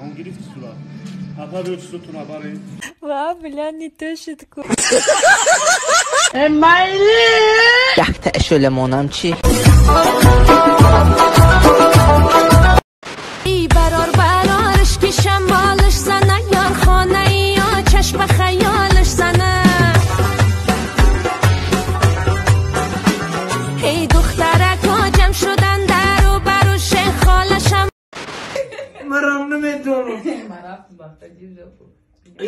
Он гирифти сурат. Апа биё чизотуна баред. Ва, бля, не то шутку. Якта эшолемонам чӣ? Барор барораш ки шамолаш зана, ёр хонаи ё чашм ба хаёлаш зана. Эй духтарако ҷамъ шудан дару баруше холашам. Марам намедонам.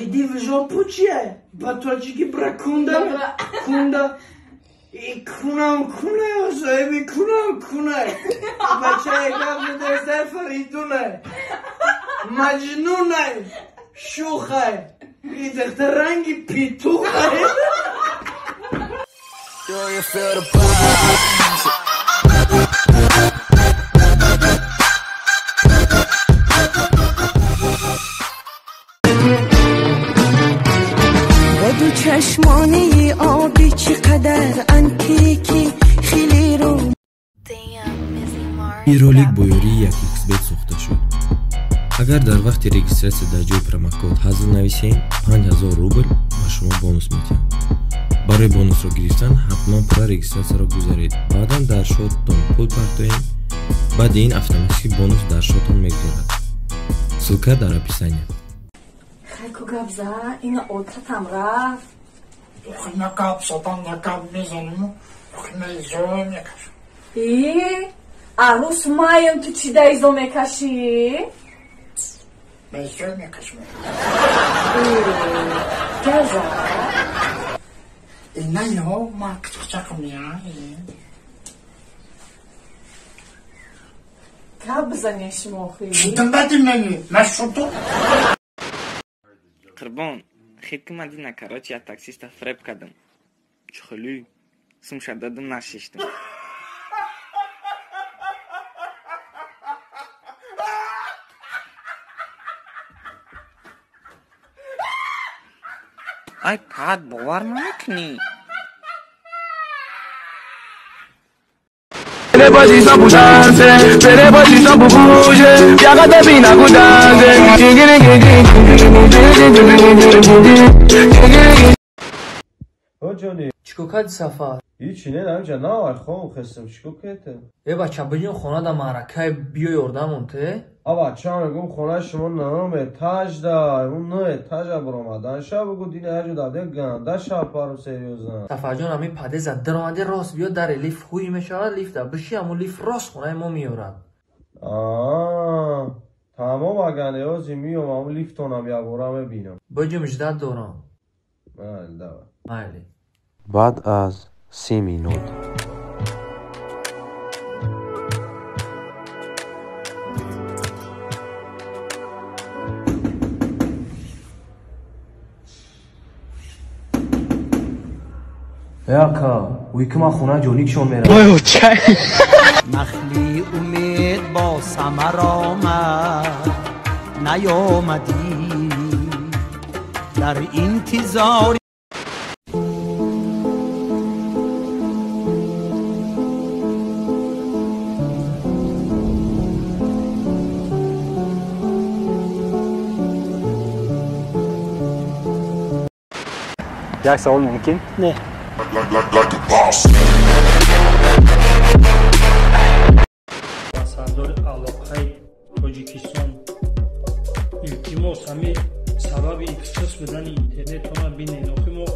Иди в жопу чие? Ба тоҷики бра кунда кунда. И кунам кунай, соҳиби кунам кунай. Бачаи гап медоста Фаридунай. Маҷнунай, шухай. И духтар ранги петухай. Ду чашмони оби чӣ қадар антики хеле ру. Ин ролик бо ёрии 1xBet сохта шуд. Агар дар вақти регистратсия дар ҷои промокод ҳазл нависем, 5000 рубл ба шумо бонус медиҳам. Барои бонусро гирифтан ҳатман пурра регистратсияро гузаред. Баъдан дар шоттон пул партоем. Баъди ин автоматически бонус дар шоттон мегузарад. Ссылка дар описания. Хайку гап за, ина отатам рафт. На гап задан, на гап мезанем, на изо мекашам. И арӯс маем, ту чӣ да изо мекашӣ? На изо мекашам. Гап за. Ина ё ма кичакчакам я. Гап бизанеш мохи. Шутам бади мени, ма шуту. Қурбон, хит ки ман дина, короче, я таксиста фреб кардам. Чухлю, сумша дадам, нашиштам. Ай, пад, бовар намекунӣ. Чико кади сафар? Ҳичи не, ҳамҷа навай хом хестам, чико кете? Э бача, биён хона да маъракай биё ёрдамон те? А бача, мегум хонаи шумо нӯҳ этаж да, он нӯҳ этажа баромадан ша бугу дини ҳаҷу давде ганда ша пару серьёзно. Сафарҷон, ҳамин подъезда даромади рост биё, дари лифт хуй мешавад, лифта биши, ҳамун лифт рост хонаи мо меорад. Аа, тамом, агар ниёзи миём, ҳамун лифтонам якбора мебинам. Боҷум ждат дорам. Майли, давай. Майли. Баъд аз 30 минут. Ака, уй ки ман хонаи ҷоникшон меравам. Нахли умед бо самар омад, наёмадӣ дар интизори. Як савол мумкин? Не. Ба сардори алоқаи Тоҷикистон илтимос, ҳамин сабаби ихтисос будани интернетона бинед. Охи мо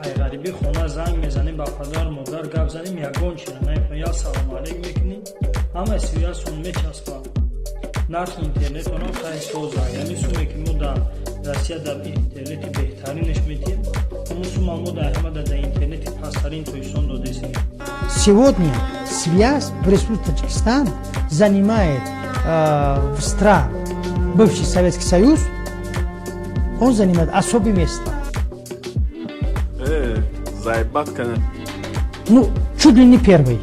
ай ғариби хона занг мезанем, ба падар модар гап занем, ягон чира намефаҳмем. Я салому алейк мекунем, ҳамаи связьсон мечаспад. Нархи интернетона хай соза, яъне суме ки мо дар Россия дар интернети беҳтаринаш метиҳем, ҳамон сума мо дар ҳама дар интернети пасттарин Тоҷикистон додесем. Сегодня связь в Республике Таджикистан занимает в стран бывший Советский Союз, он занимает особое место. Заебатка. Ну, чуть ли не первый.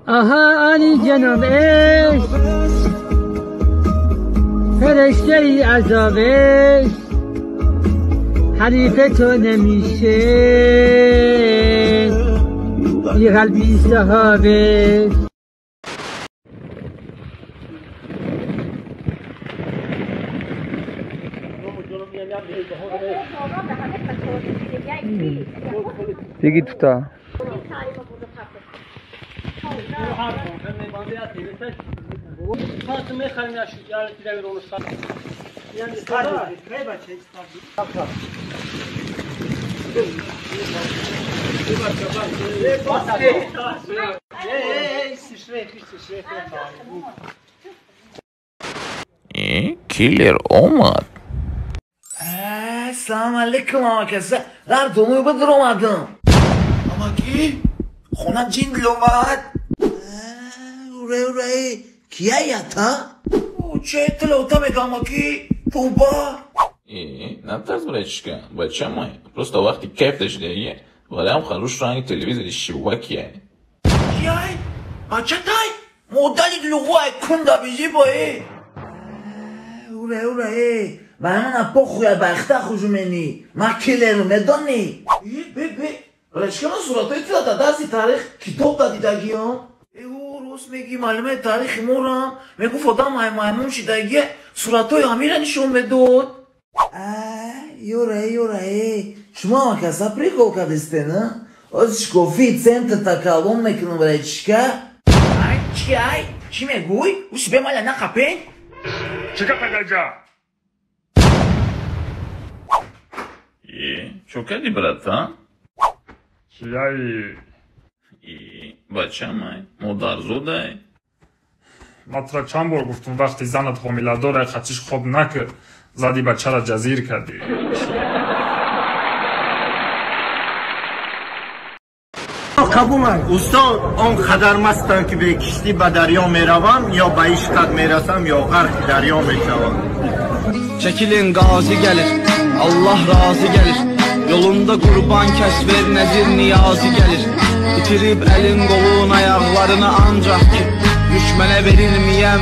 Aha, Ali canım, ey! فرشته ای عذابش حریف تو نمیشه ای قلبی صحابش. Беги тута. Киллер омад. Салом алейкум, амакаса. Дар домой бадр омадам. Амаки? Хона ҷиндл омад. Ура, ура, кия ята? Че иттилоота мега, амаки? Тоба. Натарс, братишка, бачамай. Просто вақти кайф дашидагия, валиам харуш ранги телевизори шивакия. Кияй? Бачатай? Модали дилуғуай кунда бижи бои. Ура, ура, барои ман похуя бахта хужумени. Ма киллеру медони. Бе, бе, братишка, ман суратҳои тира дар дарси тарих китоб дадидагиём. Рост мегӣ, маълумаи тарихи морам мегуфт одам маймун шидагия, суратҳои ҳамира нишон медод. Ёра, ёра, шумо амакаса прикол кардистен, а? Оз шкофи центрта калон мекунам, братишка. Ай, чи, ай, чӣ мегӯй? Ӯ себе маля нақапен? Чӣ гап агаҷа? Чо кардӣ, братан? Кияи? Бачамай, модарзодай. Ман тура чанд бор гуфтум, вақти занат ҳомиладор хатиш хоб накар, зади бачара ҷазир кардӣ. Устод, он қадар мастам ки бе киштӣ ба дарё меравам, ё ба ишқат мерасам, ё ғарқи дарё мешавам. Çəkilin qazi gəlir, Allah razı gəlir. Yolunda qurban kəs ver, nəzir niyazi gəlir. İtirib əlin qolun ayaqlarını ancaq ki düşmənə verilməyən.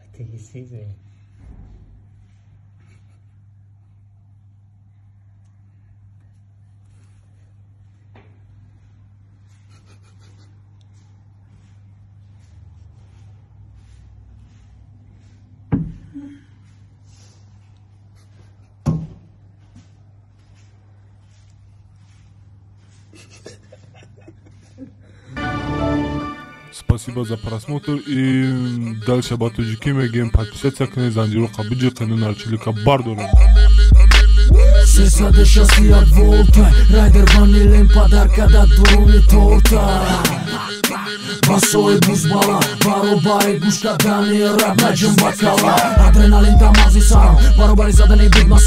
I think he sees me. Спасибо за просмотр и дальше ба тоҷикӣ мегӯем, подписаться кунед, занҷиро қабуҷи нарчилика бардорем. 361 волта райдер ванилем подарка да дуруни торта ба соҳиб бузбала баробари гӯш кардани раб наҷум ба кала адреналин дар мағзи сарам баробари задани бигма.